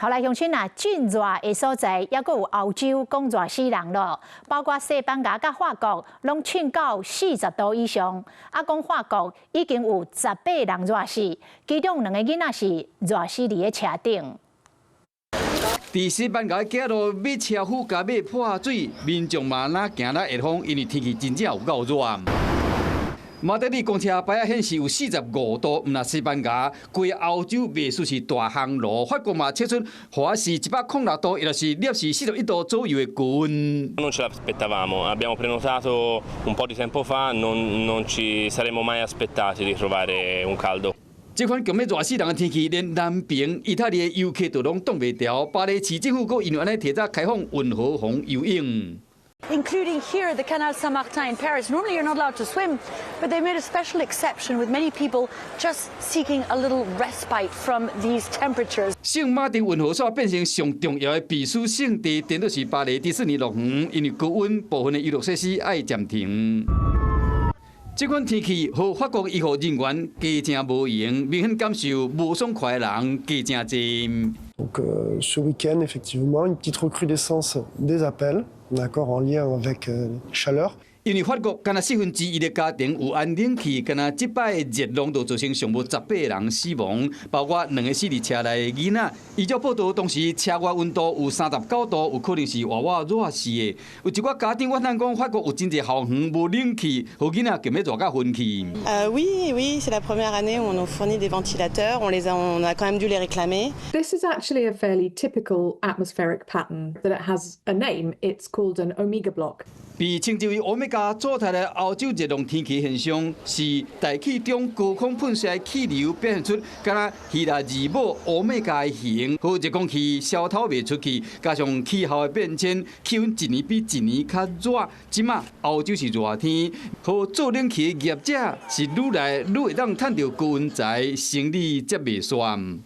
好來，鄉親啊，真熱的所在，猶閣有歐洲講熱死人囉，包括西班牙佮法國，攏衝到40度以上。啊，講法國已經有18人熱死，其中兩个囡仔是熱死佇咧車頂。佇西班牙街路買車夫共馬潑水，民眾嘛若行咧會風，因為天氣真正有夠熱。馬德里公車牌仔顯示有45度，毋但西班牙，規歐洲袂輸是大烘爐。法國嘛測出華氏106度，抑就是攝氏41度左右的高溫。 Non ce l'aspettavamo, abbiamo prenotato un po' di tempo fa, non ci saremmo mai aspettati di trovare un caldo. 這款強欲熱死人的天氣，連南爿意大利的遊客都攏擋袂牢。巴黎市政府閣因為按呢提早開放運河予游泳。 Including here at the Canal Saint-Martin in Paris. Normally you're not allowed to swim, but they made a special exception with many people just seeking a little respite from these temperatures. 聖馬丁運河煞變成上重要的避暑勝地，顛倒是巴黎迪士尼樂園，因為高溫，部分的遊樂設施愛暫停。這款天氣，予法國醫護人員加誠無閒，明顯感受無爽快的人加誠濟。 Donc ce week-end, effectivement, une petite recrudescence des appels, d'accord, en lien avec chaleur. 因為法國干焦1/4的家庭有安冷氣，干焦這擺熱浪就造成上無18個人死亡，包括兩个死佇車內的囡仔。依照報道，當時車外溫度有39度，有可能是活活熱死的。有一寡家長怨嘆講，法國有真濟校園無冷氣，予囡仔強欲熱甲昏去。 Oui, c'est la première année où on nous fournit des ventilateurs. On a quand même dû les réclamer. This is actually a fairly typical atmospheric pattern that it has a name. It's called an omega block. 被稱之為歐米伽組態的歐洲熱浪天氣現象，是大氣中高空噴射的氣流表現出敢若希臘字母歐米伽的形，予熱空氣消透袂出去，加上氣候的變遷，氣溫一年比一年較熱。這馬歐洲是熱天，予做冷氣的業者是愈來愈會當趁著高溫財，生理才袂煞。